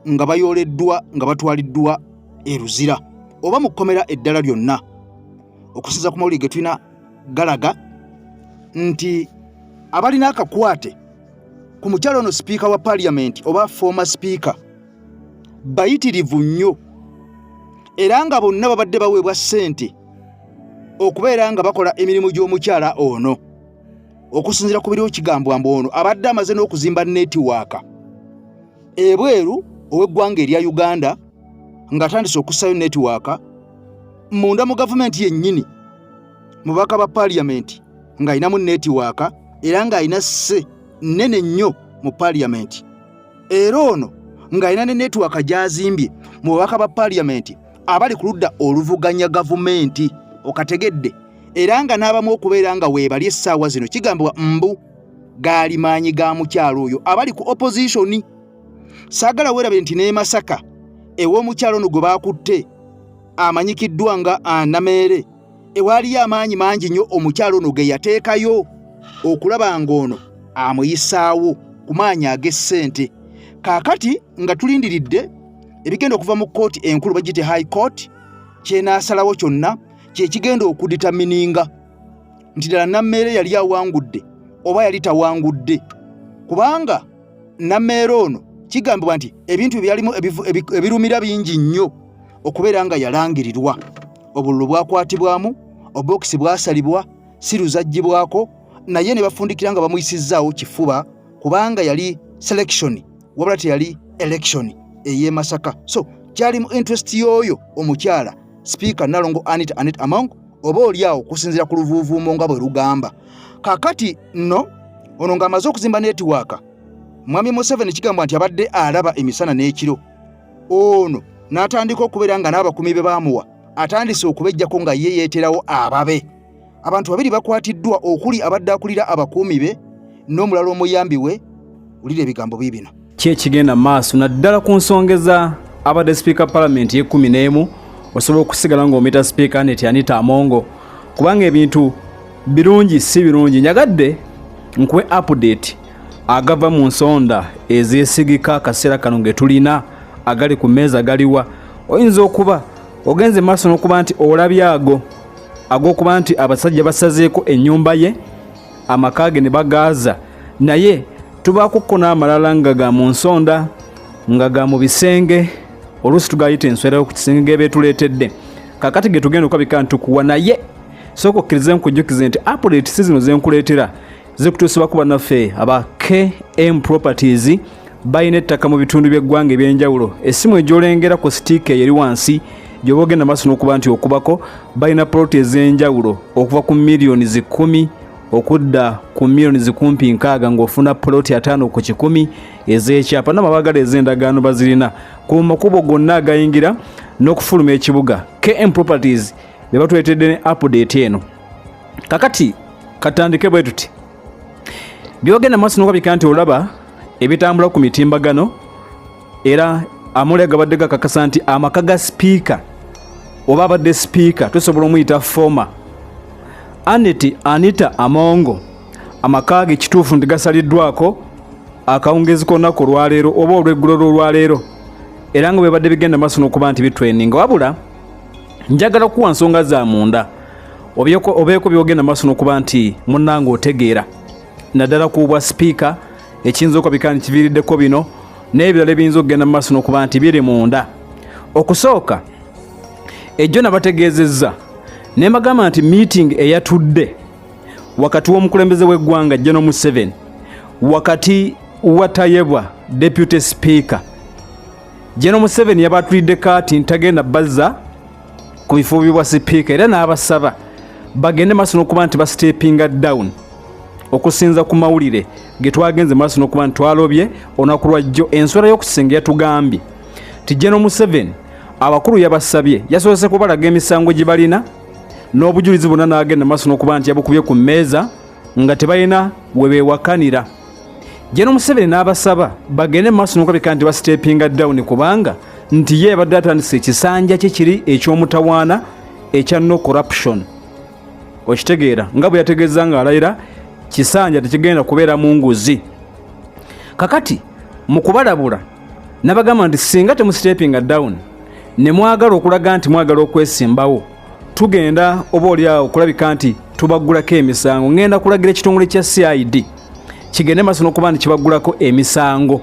nga bayooleddwa, nga batwaliddwa e Luzira oba mu kkomera eddala lyonna. Okusinza ku mawulire ge tulina galaga nti abalina akakwate ku mukyalo ono sipiika wa parliament oba former sipiika bayitirivu nnyo, era nga bonna babadde baweebwa ssente okubeera nga bakola emirimu gy'omukyala ono. Okusinziira ku biriwo, kigambwa mbu ono abadde amaze n'okuzimba network ebweru ow'eggwanga erya Uganda, ng'atandise okussayo network munda mu gavumenti yennyini, mu babaka ba paaliyamenti ng'alinamu network, era ng'alina sse nnene nnyo mu paaliyamenti. Era ono ng'alina ne network gy'azimbye mu babaka ba paaliyamenti abali ku ludda oluvuganya gavumenti, okategedde? Era nga n'abamu okubeera nga weebali essaawa zino kigambibwa mbu gaali maanyi ga mukyalo oyo abali ku opposition. Saagala weerabire nti n'e Masaka ew'omukyalo ono gwe baakutte amanyikiddwa nga Nameere, ewaaliyo amaanyi mangi nnyo omukyalo ono ge yateekayo okulaba ng'ono amuyisaawo ku maanyi ag'essente. Kaakati nga tulindiridde ebigenda okuva mu kkooti enkulu, bagiyite High Court, kyenaasalawo kyonna kyekigenda okudetermininga nti ddala Nammeere yali awangudde oba yali tawangudde, kubanga Nammeere ono kigambibwa nti ebintu byalimu ebirumira bingi nnyo okubeera nga yalangirirwa. Obululu bwakwatibwamu, obokisi bwasalibwa, siru zaggyibwako, naye ne bafundikira nga bamuyisizzaawo kifuba, kubanga yali selection wabula teyali election ey'e Masaka. So kyali mu interest y'oyo omukyala sipiika Nalongo Anita Anet Among, oba oli awo okusinziira ku luvuuvuumo nga bwe lugamba. Kaakati nno ono ng'amaze okuzimba network, Mwami Museveni kigambwa nti abadde alaba emisana n'ekiro, ono n'atandika okubeera nga n'abakuumi be baamuwa atandise okubejjako nga ye yeeterawo ababe. Abantu babiri bakwatiddwa, okuli abadde akulira abakuumi be n'omulala omuyambi we. Wulira ebigambo biibino. Ki ekigenda mu maaso naddala ku nsonga eza abadde sipiika palamenti y'e11? Osobola okusigala ng'omuyita sipiika Anet Anita Amongo, kubanga ebintu birungi si birungi. Njagadde nkuwe update agava mu nsonda ezeesigika akaseera kano ge tulina agali ku mmeeza galiwa. Oyinza okuba ogenze maaso n'okuba nti olabye ago ag'okuba nti abasajja basazeeko ennyumba ye, amaka ge ne bagaaza, naye tubaakukko n'amalala nga ga mu nsonda, nga ga mu bisenge, oluusi tugayita enswera ku kisenge gebeetuleetedde. Kakati ge tugenda okukabika ntukuwa, naye sooka okkirize nkujjukize nti update si zino zenkuleetera zikutuusibwa ku bannaffe aba KM Properties. Balina ettaka mu bitundu by'eggwanga eby'enjawulo. Essimu egyolengera ku sitiika eyo eri wansi gy'oba ogenda maaso n'okuba nti okubako. Balina poloti ez'enjawulo okuva ku miliyoni 10 okudda ku miliyoni zikumpi 60, ng'ofuna poloti 50 ku 100 ez'ekyapa. N'amabagala ez'endagaano bazirina ku makubo gonna agayingira n'okufuluma ekibuga. KM Properties be batuleetedde ne update eno. Kakati katandike bwe tuti: byogenda maaso n'okubika nti olaba ebitambula ku mitimbagano, era amawulire gabadde gakakasa nti amaka ga sipiika oba abadde sipiika, tusobola omuyita former, Anet Anita Amongo, amaka ge kituufu nti gasaliddwako akawungezi k'olunaku olwaleero oba olweggulo lw'olwaleero, era nga bwebadde bigenda maaso n'okuba nti bitrendinga. Wabula njagala kuwa nsonga za munda obeeko byogenda maaso n'okuba nti munnange otegeera, naddala ku bwa sipiika, ekiyinza okubika nti kiviiriddeko bino n'ebirala ebiyinza okugenda mu maaso n'okuba nti biri munda. Okusooka, ejjo nabategeezezza ne mbagamba nti meeting eyatudde wakati w'omukulembeze w'eggwanga General Museveni, wakati wa Tayebwa deputy speaker, General Museveni yabatulidde kaati ntagenda bazza ku bifo bwa sipiika, era n'abasaba bagende maaso n'okuba nti bastepinga down. Okusinza ku mawulire ge twagenze maaso n'okuba nti twalobye olunaku lwajjo, enswera y'okusenga yatugambye nti General Museveni abakulu yabasabye, yasoose kubalaga emisango gye balina n'obujulizi bwonna, n'agenda maaso n'okuba nti yabukubye ku mmeeza nga tebalina we beewakanira. General Museveni n'abasaba bagende maaso n'okulabika nti basitepinga down, kubanga nti ye yabadde atandise ekisanja kye kiri eky'omutawaana ekya no corruption. Okitegeera nga bwe yategeeza ng'alayira, kisanja tekigenda kubeera mu nguzi. Kakati mu kubalabula nabagamba nti singa temusitepinga down ne mwagala okulaga nti mwagala okwesimbawo, tugenda oba oliawo okulabika nti tubaggulako emisango. Ngenda kulagira ekitongole kya CID kigende maaso n'okuba nti kibaggulako emisango,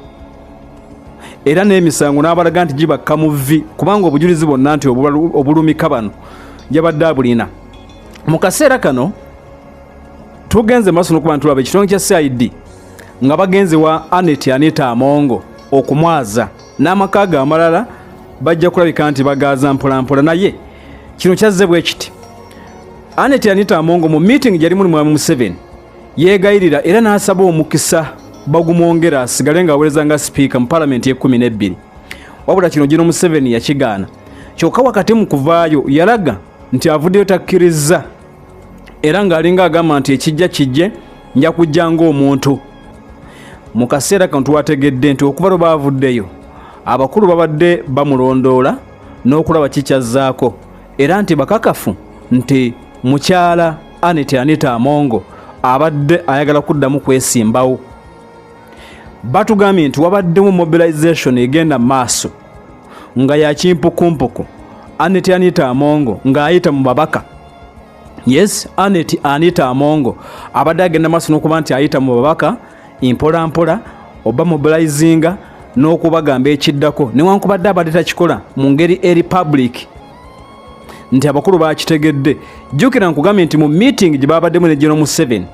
era n'emisango n'abalaga nti gibakka mu vvi, kubanga obujulizi bwonna nti obulumika bano yabadde abulina. Mu kaseera kano tugenze maaso n'okuba nti tulaba ekitongole kya CID nga bagenze wa Anet Anita Amongo okumwaza, n'amaka ge amalala bajja kulabika nti bagaaza mpolampola. Naye kino kyazze bwe kiti: Anet Anita Amongo mu meeting gyali muli mwami Museveni yeegayirira era n'asaba omukisa bagumwongera asigale ng'aweereza nga sipiika mu palamenti ye-12. Wabula kino General Museveni yakigaana. Kyokka wakati mu kuvaayo yalaga nti avuddeyo takkiriza, era ng'alinga agamba nti ekijja kijje, nja kujja ng'omuntu. Mu kaseera kano twategedde nti okuva lwe baavuddeyo, abakulu babadde bamulondoola n'okulaba kikyazzaako, era nti bakakafu nti mukyala Anet Anita Amongo abadde ayagala kuddamu kwesimbawo. Batugambye nti wabaddemu mobilization egenda maaso nga yakimpukumpuku, Anet Anita Amongo ng'ayita mu babaka. Yes, Anet Anita Amongo abadde agenda maaso n'okuba nti ayita mu babaka mpola mpola oba mobilizinga n'okubagamba ekiddako, newankubadde abadde takikola mu ngeri eri public nti abakulu bakitegedde. Jjukira nkugambye nti mu meeting gye babaddemu ne General Museveni,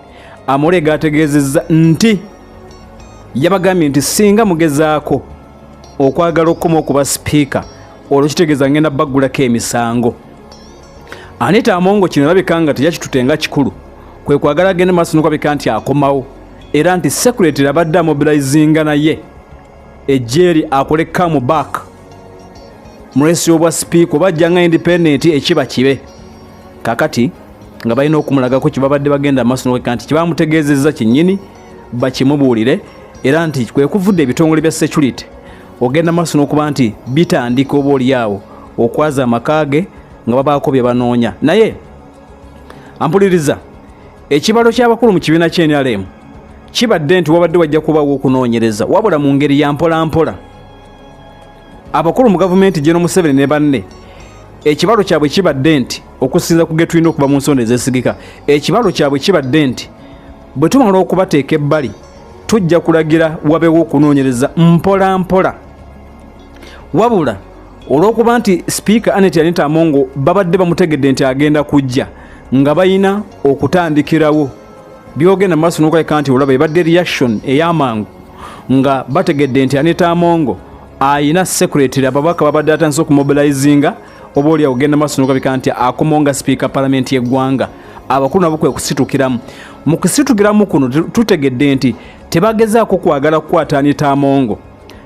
amawulire gategeezezza nti yabagambye nti singa mugezaako okwagala okukoma okuba sipiika, olwo kitegeeza ngenda baggulako emisango. Anita Amongo kino alabika nga teyakitute nga kikulu, kwe kwagala agende maaso n'okulabika nti akomawo, era nti secretary abadde amobilizinga naye ejjeeri akole come back mu race y'obwa sipiika oba ajja nga independent, ekiba kibe. Kakati nga balina okumulagako kyebabadde bagenda maaso n'okulabika nti kyebamutegeezezza kyennyini bakimubuulire, era nti kwe kuvudde ebitongole bya security ogenda maaso n'okuba nti bitandika oba oliawo okwaza amaka ge nga babaako bye banoonya. Naye ampuliriza, ekibalo ky'abakulu mu kibiina ky'NRM kibadde nti wabadde wajja kubaawo okunoonyereza, wabula mu ngeri ya mpola mpola. Abakulu mu gavumenti, General Museveni ne banne, ekibalo kyabwe kibadde nti okusinza ku ge tulina okuba mu nsonda ezeesigika, ekibalo kyabwe kibadde nti bwe tumala okubateeka ebbali, tujja kulagira wabeewo okunoonyereza mpola mpola. Wabula olw'okuba nti sipiika Anet Anita Amongo babadde bamutegedde nti agenda kujja, nga balina okutandikirawo byogenda mu maaso n'okulabika nti olaba ebadde reaction ey'amangu nga bategedde nti Anita Amongo ayina secretary, ababaka babadde atandise okumobilizinga oba oli ogenda maaso n'okulabika nti akomawo nga sipiika palamenti y'eggwanga. Abakulu nabo kwe kusitukiramu. Mu kusitukiramu kuno tutegedde nti tebagezaako kwagala kukwata Anita Amongo,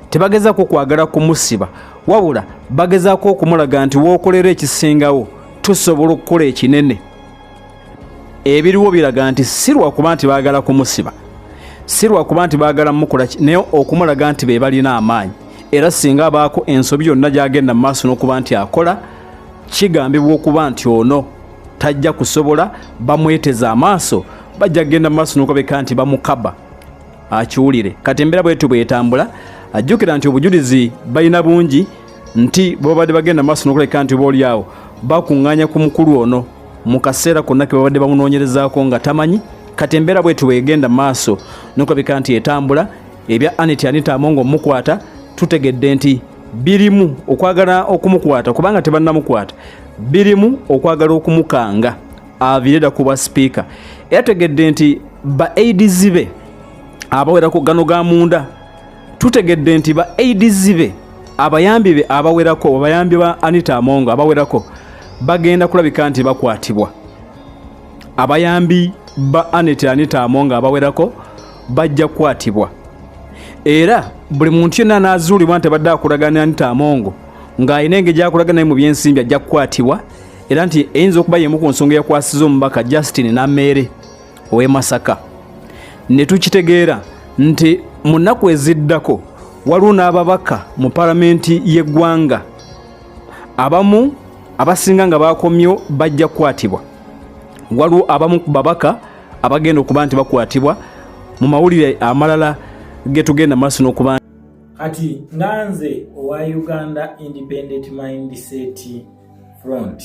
tebagezaako kwagala kumusiba, wabula bagezaako okumulaga nti wookolera ekisingawo tusobola okukola ekinene. Ebiriwo biraga nti si lwakuba nti baagala kumusiba, si lwakuba nti baagala mukola, naye okumulaga nti be balina amaanyi, era singa abaako ensobi yonna gy'agenda mu maaso n'okuba nti akola, kigambibwa okuba nti ono tajja kusobola bamweteza amaaso, bajja kugenda mu maaso n'okulabika nti bamukaba akiwulire. Kati embeera bwetu bwetambula, ajjukira nti obujulizi balina bungi nti bwebabadde bagenda maaso n'okulabika nti obaoliawo bakuŋŋaanya ku mukulu ono mu kaseera konna ke babadde bamunoonyerezaako nga tamanyi. Kati embeera bwetu bwegenda maaso n'okulabika nti etambula, ebya Anet Anita Amongo omukwata, tutegedde nti birimu okwagala okumukwata, kubanga tebannamukwata, birimu okwagala okumukanga aviire dda ku bwa sipiika. Era tutegedde nti ba aides be abawerako, gano ga munda, tutegedde nti ba aides be, abayambi be abawerako, abayambi ba Anita Amongo abawerako bagenda kulabika nti bakwatibwa. Abayambi ba Anet Anita Amongo abawerako bajja kukwatibwa, era buli muntu yenna anaazuulibwa nti abadde akulagana Anita Amongo ng'alina engeri gyakulagana naye mu byensimbi ajja kukwatibwa, era nti eyinza okuba yemu ku nsonga eyakwasiza omubaka Justin Nameere ow'e Masaka. Ne tukitegeera nti Mu nnaku eziddako waliwo n'ababaka mu palamenti y'eggwanga abamu abasinga nga bakomyo bajja kukwatibwa. Waliwo abamu ku babaka abagenda okuba nti bakwatibwa mu mawulire amalala getugenda maaso n'okuba. Kati nga nze owa Uganda Independent Mindset Front,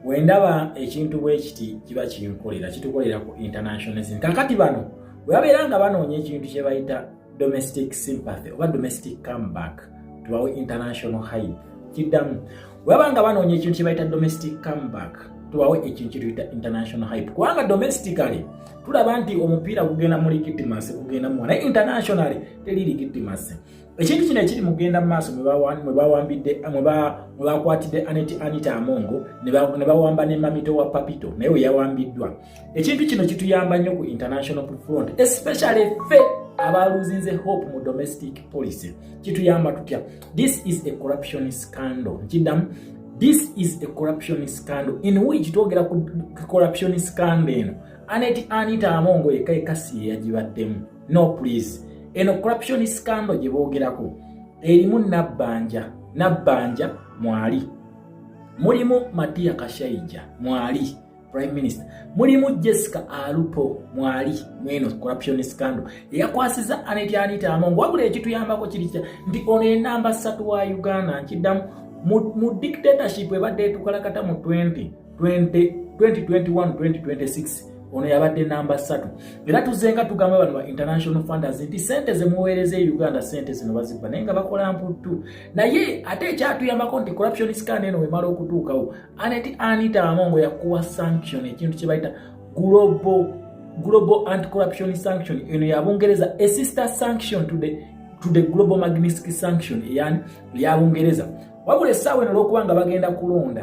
wendaba ekintu bwe kiti kiba kinkolera, kitukolera ku internationalism. Kakati bano bwe babeera nga banoonya ekintu kye bayita domestic sympathy oba domestic comeback, tubawe international hype. Kiddamu, bwe baba nga banoonya ekintu kye bayita domestic comeback, tubawe ekintu kyetuyita international hype, kubanga domestically tulaba nti omupiira gugenda mu legitimacy, gugenda muwa, naye internationally teri legitimacy. Ekintu kino ekiri mugenda mu maaso, mwe bawambidde, mwe bakwatidde Anita Amongo, ne bawamba ne Mamito wa Papito, naye we yawambiddwa. Ekintu kino kituyamba nnyo ku international front, especially ffe abaluzinze hope mu domestic policy. Kituyamba tutya? This is a corruption scandal. Nkiddamu, this is a corruption scandal in which twogera ku corruption scandal eno, Anet Anita Amongo yekka yekka si yeyagibaddemu. No, please, eno corruption scandal gye boogerako erimu Nabbanja, Nabbanja mwali, mulimu Matia Kashaija mwali prime minister, mulimu Jessica Alupo mwali mweno corruption scandal eyakwasiza Anet Anita Amongo. Wabula ekituyambako kiri kitya? Nti ono enamba 3 wa Uganda. Nkiddamu, mu dictatorship ebadde etukalakata mu 20 2021 2026, ono yabadde namba 3. Era tuzenga tugamba bano ba international funders nti sente zemuweereza e Uganda, sente zino bazibba, naye nga bakola mputtu. Naye ate ekyatuyambako nti corruption scandal eno wemala okutuukawo, Anet Anita Amongo yakuwa sanction, ekintu kye bayita global anti-corruption sanction. Eno ya Bungereza, a sister sanction to the Global Magnitsky sanction eyani ya Bungereza. Wabula essaawa eno, olwokuba nga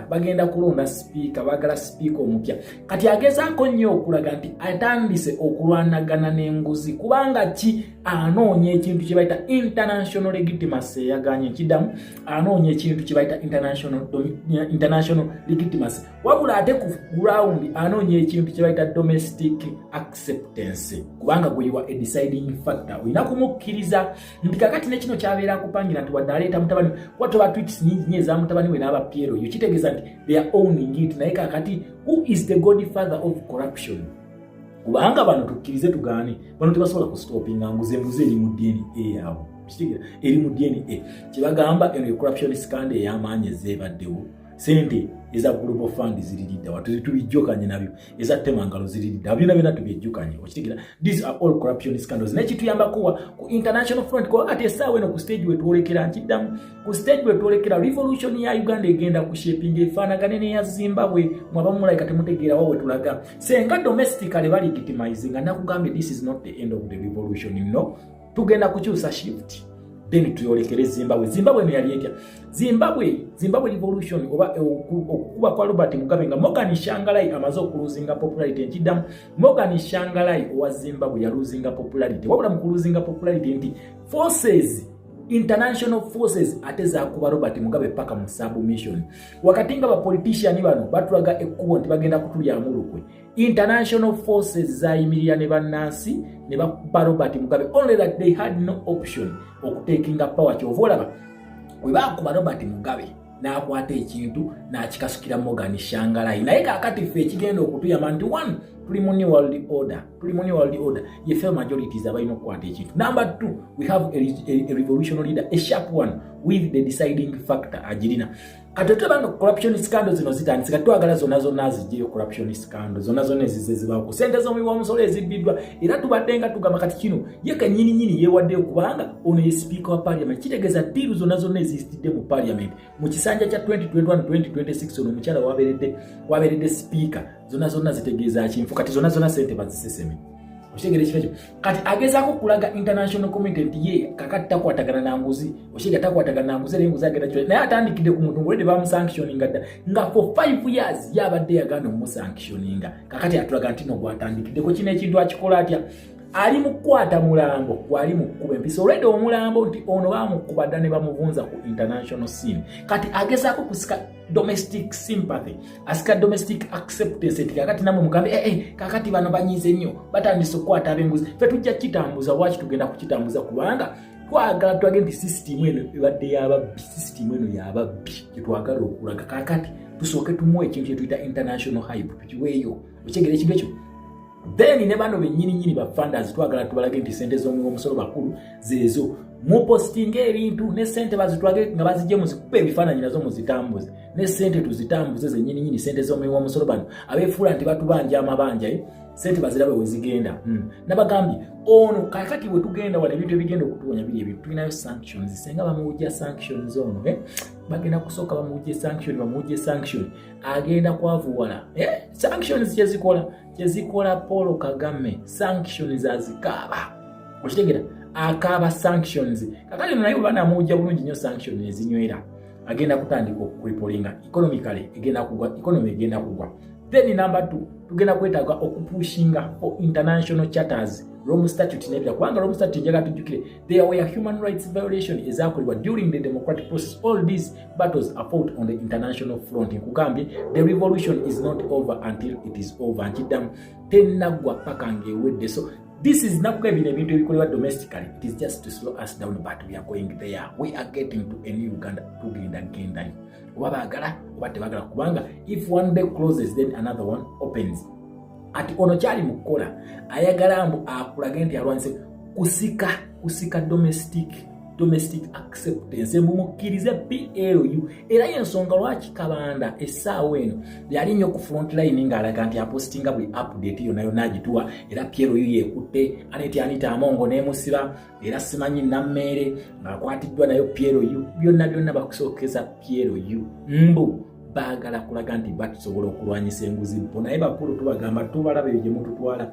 bagenda kulonda sipiika, baagala sipiika omupya, kati agezaako nnyo okulaga nti atandise okulwanagana n'enguzi. Kubanga ki? Anoonya ekintu kye bayita international legitimacy eyaganye. Nkiddamu, anoonya ekintu kye bayita international legitimacy. Wabula ate ku ground anoonya ekintu kye bayita domestic acceptance, kubanga gwe you are a deciding factor, olina kumukkiriza nti kakati nekino kyabeera akupangira nti wadde aleeta mutabani, kuba toba tweets nyingi nyo eza mutabani we n'aba Piero, yo kitegeeza nti they are owning it. Naye kakati who is the godfather of corruption? Kubanga bano, tukkirize tugaane, bano tebasobola kustopinga nguzi. Enguzi eri mu DNA yaabwe. Kitegeera, eri mu DNA. Kyebagamba, eno corruption scandal ey'amaanyi ezeebaddewo, sente eza Global Fund ziriridda wa? Tubijjukanye nabyo, eza Temangalo ziriridda, byonna byonna tubyejjukanye. Okitegeera, these are all corruption scandals. Naye kituyambako wa ku international front? Kuba ati essaawa eno ku stage wetwolekera, nkiddamu, ku stage wetwolekera, revolution ya Uganda egenda ku shaping efaanagane n'eya Zimbabwe. Mwabamulayika temutegeera wa wetulaga. Senga domestically balegitimize, nga nakugambye, this is not the end of the revolution. No, tugenda kukyusa shift, then tuyolekere Zimbabwe. Zimbabwe eno yali etya? Zimbabwe revolution oba okukuba kwa Robert Mugabe nga Morgan Tsvangirai amaze okuluzinga popularity. Nkiddamu, Morgan Tsvangirai owa Zimbabwe yaluzinga popularity. Wabula mu kuluzinga popularity nti forces, international forces ate zakuba Robert Mugabe paka mu submission. Wakati nga bapolitician bano batulaga ekkubo nti bagenda kutulyamu lukwe, international forces zayimirira ne bannansi ne bakuba Robert Mugabe, only that they had no option okutekinga power. Kyova olaba bwe bakuba Robert Mugabe, n'akwata ekintu n'akikasukira Morgan Tsvangirai. Naye kaakati ffe ekigenda okutuyamba nti one, tuli mu new world order, tuli mu new world order, yefe majorities abalina okukwata ekintu. Number two, we have a revolutionary leader, a sharp one with the deciding factor agirina. Kati otulaba nga corruption scandal zino zitandise, kati twagala zonna zonna azigyeyo. Corruption scandal zonna zonna ezize zibaako, sente z'omuwi w'omusolo ezibbiddwa, era tubadde nga tugamba kati kino ye kennyini nyini yeewaddeyo, kubanga ono ye sipiika wa parliament. Kitegeeza deal zonna zonna eziyitidde mu parliament mu kisanja kya 2021-2026, ono omukyala wabeeredde sipiika, zonna zonna zitegeeza kinfu. Kati zonna zonna sente baziseseme. Okitegeera ekifo ekyo? Kati agezaako okulaga international community nti ye kakati takwatagana na nguzi. Okitegeera, takwatagana na nguzi, era enguzi agenda kyo. Naye atandikidde ku muntu ng'olwedde bamusanctioninga dda, nga for 5 years ye abadde yagaana omusanctioninga. Kakati atulaga nti no gwatandikiddeko kino ekintu akikola atya? Ali mu kukwata mulambo gwali mu kkuba empisa olwedde omulambo nti ono bamukuba dda ne bamuvunza ku international scene. Kati agezaako kusika domestic sympathy, asika domestic acceptance nti kakati namwe mugambe, eh, eh, kakati bano banyize nnyo, batandise okukwata ab'enguzi. Fe tujja kitambuza. Lwaki tugenda kukitambuza? Kubanga twagala twage nti sisitimu eno ebadde yababbi, sisitimu eno yababbi gyetwagala okulaga. Kakati tusooke tumuwa ekintu kyetuyita international hype, tukiweeyo. Okyegera ekintu ekyo? Then ne bano bennyini nyini ba funders twagala tubalage nti sente z'omuwi w'omusolo bakulu zeezo mupostinga ebintu, ne sente bazitwage nga bazijje muzikupa ebifaananyi nazo muzitambuze, ne sente tuzitambuze zennyini nyini, sente z'omuwi w'omusolo. Bano abeefuula nti batubanja amabanja, eh? Sente bazirabe wezigenda. Nabagambye ono kakati bwe tugenda wano, ebintu ebigenda okutuwonya biri ebintu tulinayo sanctions. Senga bamuwujja sanctions ono, eh? Bagenda kusooka bamuwujje sanction, bamuwujje sanction, agenda kwavuwala, eh? Sanctions kyezikola, kyezikola Paul Kagame, sanctions azikaaba. Okitegera? Akaaba sanctions. Kakati ono naye bwe banamuwujja bulungi nnyo sanction ezinywera, agenda kutandika okucripplinga economically, egenda kugwa, economy egenda kugwa. Then number two, tugenda kwetaaga okupushinga for international charters, Rome Statute nebira, kubanga Rome Statute, njagala tujjukire, there were human rights violation ezakolebwa during the democratic process. All these battles are fought on the international front. Nkugambye, the revolution is not over until it is over. Nkiddamu, tenaggwa paka ng'ewedde. So this is nakuga bino ebintu ebikolebwa domestically, it is just to slow us down, but we are going there. We are getting to a new Uganda. Tugenda gendayo, oba baagala oba tebagala, kubanga if one day closes, then another one opens. Ati ono kyali mu kukola, ayagala mbu akulage nti alwanise kusika domestic acceptance, mbu mukkirize PLU. Era yensonga lwaki Kabanda essaawa eno yali nnyo ku front line ng'alaga nti apostinga buli update yonna yonna agituwa. Era PLU yekutte Aneti Anita Amongo n'emusiba, era simanyi Nammeere ng'akwatiddwa nayo PLU. Byonna byonna bakusookeza PLU, mbu baagala kulaga nti batusobola okulwanyisa enguzi bo. Naye bakulu, tubagamba, tubalaba eyo gye mututwala.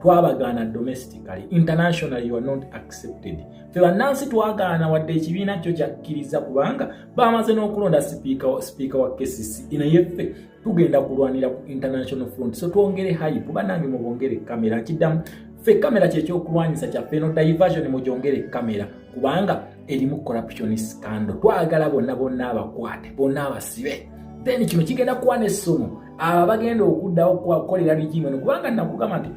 Twabagaana domestically, internationally you are not accepted. Fe bannansi twagaana, wadde ekibiina kyo kyakkiriza, kubanga bamaze n'okulonda sipiika wa KCC. Naye ffe tugenda kulwanira ku international front. So twongere hype, bannange, mubongere kamera. Nkiddamu, ffe kamera kyekyokulwanyisa kyaffe. Eno diversion mugyongere kamera, kubanga erimu corruption scandal. Twagala bonna bonna abakwate, bonna abasibe. Then kino kigenda kuwa n'essomo abo bagenda okuddawo kukolera regime eno, kubanga nakugamba nti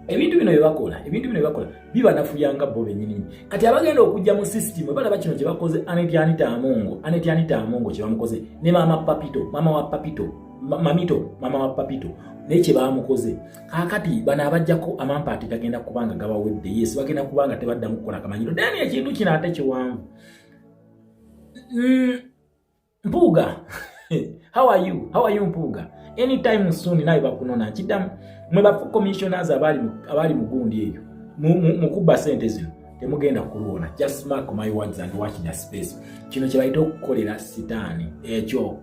ebintu bino byebakola, ebintu bino byebakola bibanafuyanga bo bennyini. Kati abagenda okujja mu system balaba kino kyebakoze Aneti Anita Amongo, Aneti Anita Amongo kyebamukoze ne maama Papito, maama wa Papito, Mamito, maama wa Papito naye kyebamukoze. Kakati bano abajjako amampaati gagenda kubanga gabawedde. Yes, bagenda kubanga tebaddamu kukola kamanyiro. Then ekintu kino ate kiwanvu. Mpuuga, how are you? How are you, Mpuuga? Anytime soon naye bakunona. Nkiddamu, mwe bafu commissioners abali mu gundi eyo mu kubba sente zino, temugenda kuluwona. Just mark my words and watch the space. Kino kye bayita okukolera sitaani ekyo.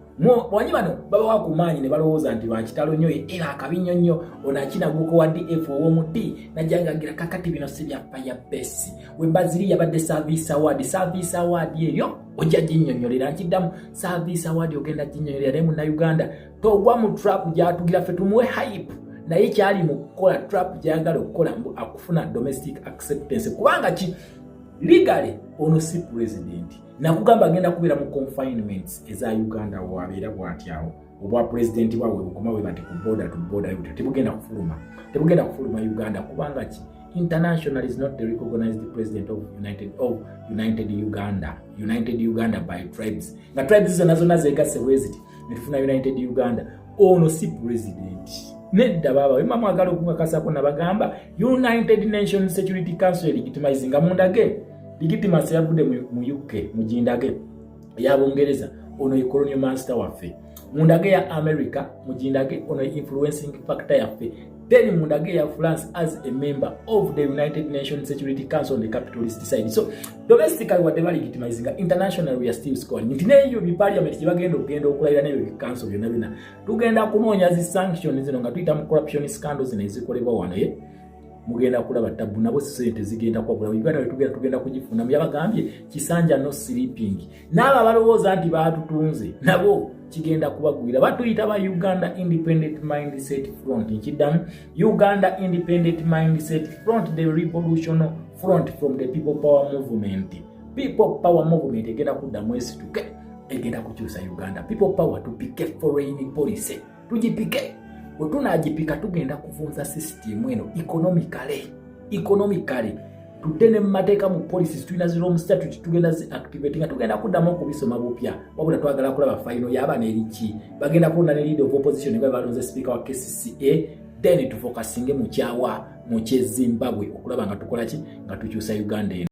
Wanyi bano babawa ku maanyi ne balowooza nti bakitalo nnyo, era akabi nnyo nnyo. Ono akinaguka wa DF ow'omuti najjangagira. Kakati bino si bya fire base wembaziri, yabadde service award. Service award eyo ojja ginnyonnyolera. Nkiddamu, service award ogenda ginnyonnyolera. Naye Munnayuganda, togwa mu trap gyatugira. Ffe tumuwe hype, naye kyali mu kukola trap gyayagala okukola mbu akufuna domestic acceptance, kubanga ki legally ono si president. Nakugamba agenda kubeera mu confinements eza Uganda, wabeera bwatyawo obwa pulezidenti bwabwe bukoma bwe bati ku border to border butyo, tebugenda kufuluma, tebugenda kufuluma Uganda, kubanga ki international is not the recognized president of united Uganda, United Uganda by tribes, nga tribes zonna zonna zegasse bwe ziti netufuna United Uganda. Ono si president, nedda baaba. Wema mwagala okunkakasako, nabagamba United Nations Security Council legitimize nga mundage legitimacy yavudde mu UK, mugindage eyabungereza, ono ye colonial master waffe. Mundage ya America, mugindage, ono ye influencing factor yaffe. Then mundage ya France as a member of the United Nations Security Council on the capitalist side. So domestically wadde balegitimizinga, international we are still scoring, nti neyo biparliament gyebagenda okugenda okulayira nebyo bicouncil byonna byonna, tugenda kunoonya zi sanction zino nga tuyita mu corruption scandal zino ezikolebwa wano. Ye mugenda kulaba tabu nabo, sente zigenda kwabula. Uganda wetugenda, tugenda kugifuna. Yabagambye kisanja no sleeping. N'abo abalowooza nti baatutunze nabo. Kigenda kubagwira. Batuyita ba Uganda Independent Mindset Front. Nkiddamu, Uganda Independent Mindset Front, the revolution front from the People Power Movement. People Power Movement egenda kuddamu esituke, egenda kukyusa Uganda. People Power, tupike foreign policy, tugipike. Bwe tunagipika, tugenda kuvunza system eno economically. Economically tudde ne mumateeka, mu policies. Tulina zi Rome Statute, tugenda zi activate nga tugenda kuddamu okubisoma bupya. Wabula twagala kulaba final yaba neriki. Bagenda kulonda ne leader of opposition nga balonze speaker wa KCCA. Then tufokasinge mukyawa mukye Zimbabwe okulaba nga tukola ki, nga tukyusa Uganda eno.